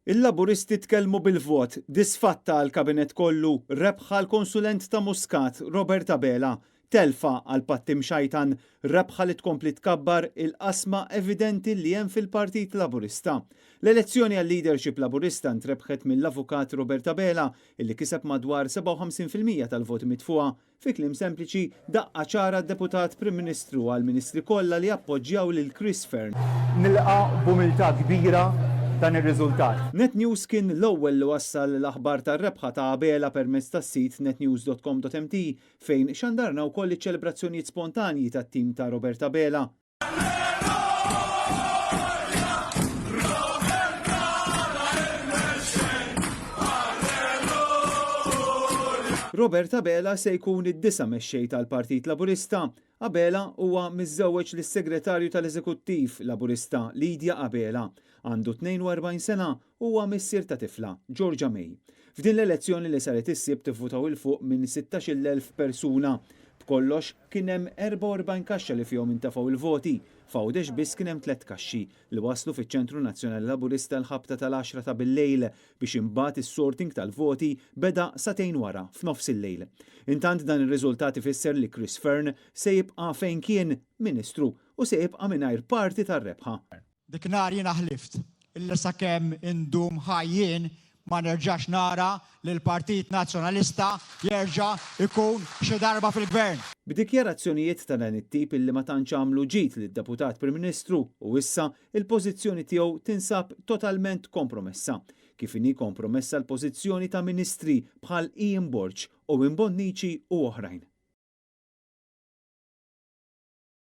Il-Laburisti tkellmu bil-vot, disfatta għall-Kabinett kollu, rebħa għall-konsulent ta' Muscat, Robert Abela, telfa għall-patt imxajtan, rebħa li tkompli tkabbar il-qasma evidenti li hemm fil-Partit Laburista. L-elezzjoni għal-leadership Laburista ntrebħet mill-Avukat Robert Abela illi kiseb madwar 57% tal-voti mitfugħa. Fi kliem sempliċi, daqqa ċara d-Deputat Prim Ministru għall-Ministri kollha li appoġġjaw lil Chris Fearne. Nilqa' b'umiltà kbira dan ir-riżultat. Net News kien l-ewwel li wassal l-aħbar tar-rebħa ta' Abela permezz tas-sit netnews.com.mt fejn xandarna wkoll iċ-ċelebrazzjonijiet spontanji tat-tim ta' Robert Abela. Robert Abela se jkun id-disa' mexxej tal-Partit Laburista. Abela huwa miżżewweġ lis-Segretarju tal-Eżekuttiv Laburista Lydia Abela. Għandu 42 sena u huwa missier ta' tifla, Georgia May. F'din l-elezzjoni li saret is-Sibt ivvutaw 'il fuq minn 16,000 persuna. B'kollox, kien hemm 44 kaxxa li fihom intefgħu l-voti. F'Għawdex biss kien hemm tlett kaxxi, li waslu fiċ-Ċentru Nazzjonali Laburista l-ħabta tal-għaxra ta' bil-lejl, biex imbagħad is-sorting tal-voti beda sagħtejn wara, f'nofs il-lejl. Intant dan ir-riżultat ifisser li Chris Fearne se jibqa' fejn kien, Ministru, u se jibqa' mingħajr parti tar-rebħa. Dik nhar jiena ħlift illi sakemm indum ħaj jien ma nerġax nara lill-Partit Nazzjonalista jerġa' jkun xi darba fil-Gvern. B'dikjarazzjonijiet ta' dan it-tip illi ma tantx għamlu ġid lid-Deputat Prim Ministru u issa il-pożizzjoni tiegħu tinsab totalment kompromessa. Kif inhi kompromessa l-pożizzjoni ta' Ministri bħal Ian Borg, Owen Bonnici u oħrajn.